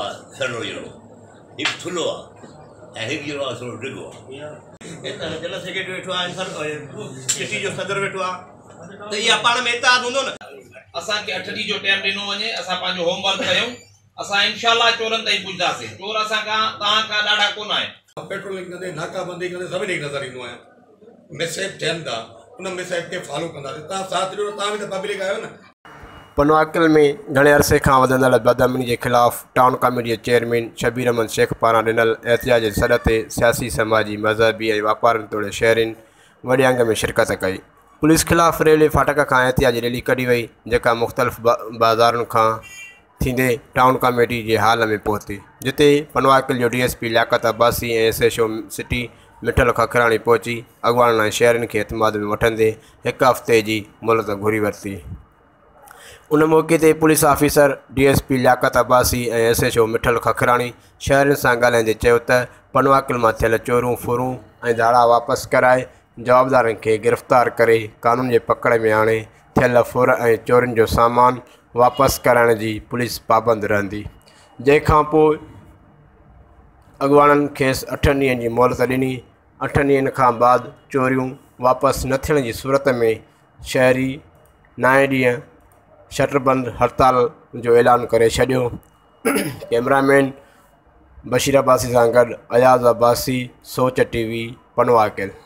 آ سرڙو جهڙو، هڪ ٿلهو آ ۽ هڪ جهڙو آ ٿورو ڊگهو آ. جنرل سيڪريٽري ويٺو آ، سٽي جو صدر ويٺو آ ته اها پاڻ ۾ اتحاد هوندو نه. اسان کي اٺ ڏينهن جو ٽيم ڏنو وڃي اسان پنهنجو هوم ورڪ ڪيون اسان انشاء الله چورن تائين پڄنداسين چور اسان کان توهان کان ڏاڍا ڪونه آهن. پيٽرولنگ ڪندي ناڪا بندي ڪندي سڀني کي نظر ايندو آهيان مس ايپ ٿين ٿا ان مس ايپ کي فالو ڪنداسين توهان ساٿ ڏيو توهان به ته پبلڪ آهيو نه. پنوعاقل ۾ گهڻي عرصي کان وڌندڙ بدامني جي خلاف ٽائون ڪاميٽي جي چيئرمين شبير احمد شيخ پاران ڏنل احتجاج جي سڏ تي سياسي، سماجي، مذهبي ۽ واپارين توڙي شهرين وڏي انگ ۾ شرڪت ڪئي. پوليس خلاف ريلوي ڦاٽڪ کان احتجاجي ريلي ڪڍي وئي جيڪا مختلف بازارن کان ٿيندي ٽائون ڪاميٽي جي هال ۾ پهتي جتي پنوعاقل جو D S P Liaquat Abbasi ۽ S H O city Mithal Kakhrani پهچي اڳواڻن ۽ شهرين کي اعتماد ۾ وٺندي هڪ هفتي جي مهلت گهري ورتي. ان موقعي تي police officer D S P Liaquat Abbasi ۽ S H O Mithal Kakhrani شهرين سان ڳالهائيندي چيو ته پنوعاقل مان ٿيل چوريون ڦرون ۽ ڌاڙا واپس ڪرائي جوابدارن کي گرفتار ڪري قانون جي پڪڙ ۾ آڻي ٿيل ڦر ۽ چورين جو سامان واپس ڪرائڻ جي پوليس پابند رهندي جنهن کانپوء اڳواڻن کيس اٺن ڏينهن جي مهلت ڏني اٺن ڏينهن کان بعد چوريون واپس نه ٿيڻ جي صورت ۾ شهري نائين ڏينهن شٽر بند هڙتال جو اعلان ڪري ڇڏيو ڪئميرا مين بشير عباسي سان گڏ اياز عباسي سوچ ٽي وي پنوعاقل.